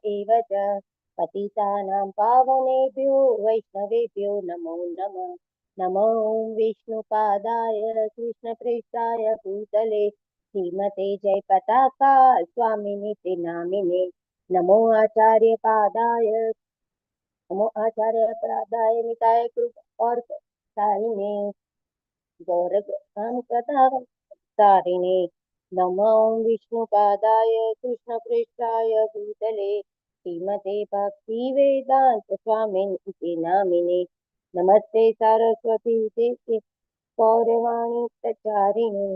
एव च पतितानां पावनेभ्यो वैष्णवेभ्यो नमो नमः। नमो विष्णुपादाय कृष्णप्रेष्ठाय भूतले श्रीमते जयपताका स्वामिनिति नामिने। नमो आचार्य पादाय, नमो आचार्य प्रादाय निताय कृप और सारिणे गौर कथा तारिणे। नमो विष्णुपादाय कृष्णप्रेष्ठाय भूतले श्रीमते भक्तिवेदान्त स्वामिन् इति नामिने। नमस्ते सारस्वती देवी गौरवाणी प्रचारिणे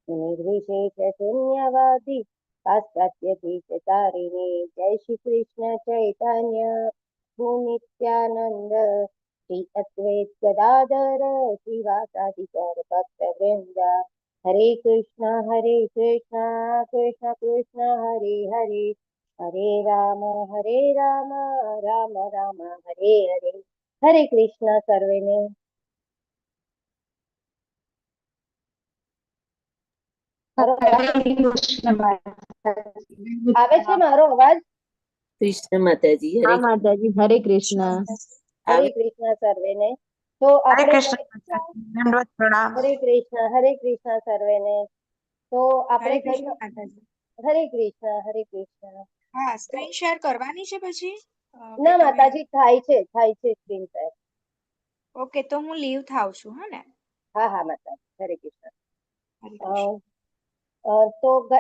निर्विशेष शून्यवादी पाश्चात्य देशतारिणे। जय श्री कृष्ण चैतन्य प्रभु नित्यानंद श्री अद्वैत गदाधर श्रीवासादि गौर भक्त वृंद। हरे कृष्णा कृष्णा कृष्ण हरे हरे, हरे राम राम राम हरे हरे। हरे कृष्ण सर्वेने। મારો અવાજ હરે કૃષ્ણ માતાજી. આવે છે મારો અવાજ? કૃષ્ણ માતાજી. હા હરે માતાજી, હરે કૃષ્ણ. હરે આવે. કૃષ્ણ સર્વેને. તો હરે આપણે કૃષ્ણ માતાજી, દંડવત પ્રણામ. હરે કૃષ્ણ, હરે કૃષ્ણ સર્વેને. તો હરે આપણે કૃષ્ણ માતાજી. હરે કૃષ્ણ, હરે કૃષ્ણ. હા, સ્ક્રીન શેર કરવાની છે પછી કે ના તમે માતાજી, થાય છે સ્ક્રીન શેર. ઓકે, તો હું લીવ થાવ છું, હા ને? હા હા માતાજી, હરે કૃષ્ણ. હરે અ, કૃષ્ણ. તો